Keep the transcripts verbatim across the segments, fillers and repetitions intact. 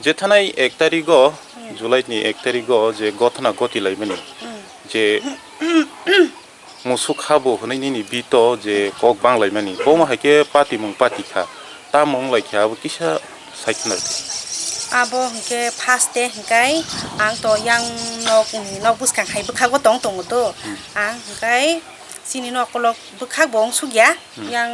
Je thanai ek tarigo, July ni ek tarigo je gothana goti laimani, je musuk habo hwnwi nini bito je kok bang laimani, bomo hai khe patimung pati kha, tamo wng lai khe abo kisa sai khna rw di. Abo hwnkhe first day hwnkhe ang to yang nok, nok bwskang hai bwkhago tong tongo to. Ang hwnkhe chini nok kolok bwkhak bo wng suk ya. Yang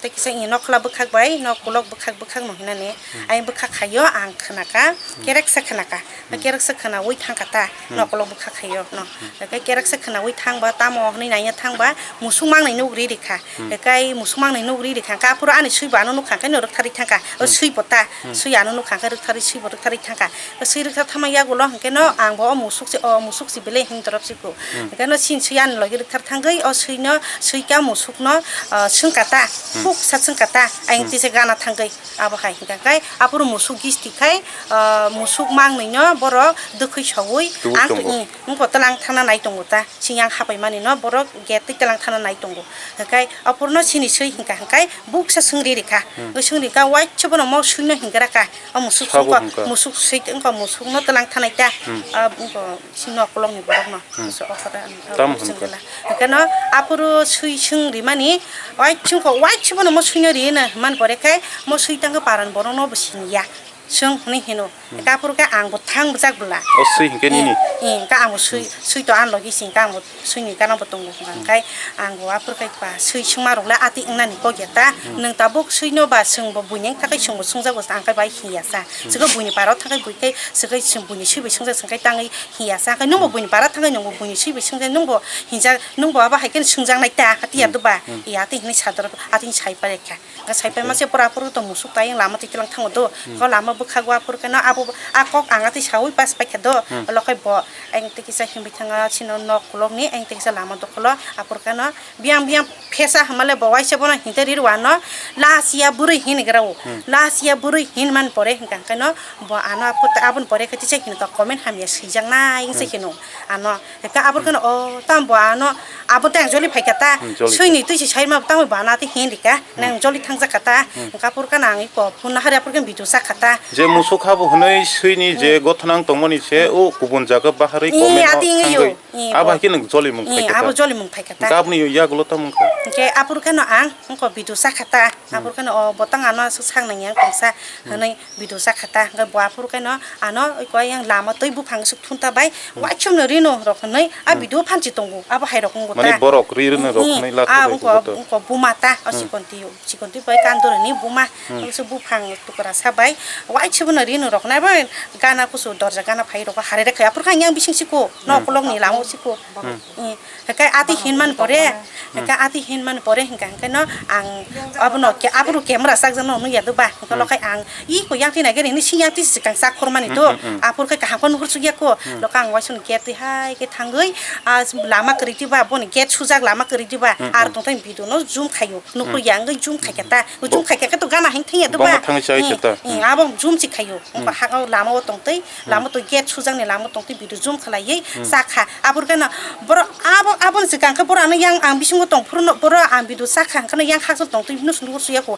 tei kisa ni nokla bwkhak bai nok kolok bwkhak bwkhak no hinani. Ayang bwkhak khaio ang khwnaka, kereksa khwnaka. Kereksa khwnaui thangka ta, nok kolok bwkhak khaio no. Hwnkhe kereksa khwnaui thangba tamo hwnwi naiya thangba musuk mangnai nuk ri rikha. Hwnkhe musuk mangnai nuk ri rikha hwnkhe aphuru ani swibo ano nukha hwnkhe no rwktharwi thangka. O swibo ta, swi ano nukha hwnkhe rwktharwi swibo rwktharwi thangka. Swi rwktharwi thangma yagulo hwnkhe no ang bo o musuk se, o musuk se belai hing torop siko. Hwnkhe no sini swi ani logi rwkthar thangwi o swino, swika musukno, ah, swngka ta, kuksa swngka ta, ayang tisa gana thangwi abo hai hwnkha khe aphuru musuk gisti khai, ah, musuk mangnwino borok dwkhwi saui ang tongo. Wngkha twlang thangna nai tongo ta, sini ang hapai manino borok gate twi twlang thangna nai tongo. Hwnkhe aphuru no sini swi hwnkha hwnkhe buksa swngri rikha. Swngri kha waisa bono mo swino hingra kha. O musuk sabo sungkha, hwnkha. Musuk swi wngkha musukno twlang thanai ta. Ah, wngkha. Si nok kolokni borokno, so okhoda, tam hwnka. Hwnkhe no aphuru swi swng rimani, waisungkho, waisungkho no mo swino rino hwnmani pore khe mo swi tangkhe paran borokno bo siniya. Swng hwnwi hino. Hwnkhe aphuru khe ang bo thang bwjak bwla. O swi hwnkhe nini? Eh, eh, hwnkhe ang bo swi, swi to ang logi sing khe ang bo swini gana bo tongo hwnka. Hwnkhe ang bo aphuru khe ba swi swngma rok le atwi wngnani kok ya ta. Nwng tabuk swino ba swng bo buini wngkha khe swng bo swngjago ang khe bai hiya sa. Swkhe buini para o thangkhe bui khe swkhe swng buini swi bai swngjak swngkhe tangwi hiya sa khe nungbo buini para thangkhe nungbo buini swi bai swngjak nungbo hinjak nungbo abo hai khe swngjaknai ta hati ya duba ya hati hinwi sador hati sai pare kha. Hwnkhe sai paima se pura aphuru to musuk tayung lama twi twlang thango do. Hwnkhe lama bwkhago aphuru khe no abo a kok ang atwi saui pass paikha do. Olo khe bo ang twi kisa himwi thanga chino nok kolokni ang twi kisa lama dokolo aphuru khe no Biyang biyang phesa hwnmale bo waisa bono hinte ri rw ano, lasiya bwrwi hin gra o. Lasiya bwrwi hin man pore hwnkha hwnkhe no bo ano aphuru aboni pore khe tisa hino comment hamya swijak nai se hino ano. Hwnkhe aphuru khe no o tamo bo ano abo tei ang joli phaikha ta. Swini twi se sai ma tamo bo ano atwi hin rikha nang joli thangjak kha ta. Hwnkhe aphuru khe no ang iko phone nahari aphuru khe video sak kha ta. Je musuk habo hwnwi swini je gothanang tongmani se o kubun jaga baharwi comment o thangwi. Abo hai khe nwng jolimung phaikha ta. Abo jolimung phaikha ta. Hwnkhe aboni yagulo tamo wngkha. Hwnkhe aphuru khe no ang wngkha video sakha ta. Aphuru khe no o botang ano aswk sak nang yang tongsa hwnwi video sakha ta. Hwnkhe bo aphuru khe no ano oi khe yang lama twi buphang aswk thun ta bai. Waisuk no rino rok hwnwi a video phanchi tongo. Abo hai rok wngkha ta. Mani borok ri rino rok hwnwi latha bai wngkha to. Wngkha buma ta o chikon twi o. Chikon twi bai kandorni buma, se buphang tukra sa bai, waisa bono rino rok nai bai gana kusu dorja gana phai rok hare rek aphuru khe yang bising siko, nok kolokni lama siko. Hwnkhe ati hinman pore, hwnkhe ati hinman pore hwnkha hwnkhe no ang abono aphuru camera sakjakno nukya do ba, hwnkhe lokhai ang iko yang twi nai gani si yang twi swkang sak khormani do, aphuru khe kaham khe nuhur sukya ko, lokha ang waisa no gate twi hai khe thangwi, ah, lama kwrwi twi ba, boni gate sujak lama kwrwi twi ba, ar tongthai video no zoom khaio. Nukhung ya wngwi zoom khaikha ta. Zoom khaikha khe to gana hing thangya do ba. Thangwi chai khe ta. Abo zoom si khaio. Wngkha ha o lama o tongtwi, lama twi gate sujakni lama tongtwi video zoom khlaiwi chakha. Aphuru khe no borok abo, aboni swkang khe borok ano yang ang bisingo tong phuru no borok ang video chakha hwnkhe no yang hakchal tongtwi no sunduk suya kho.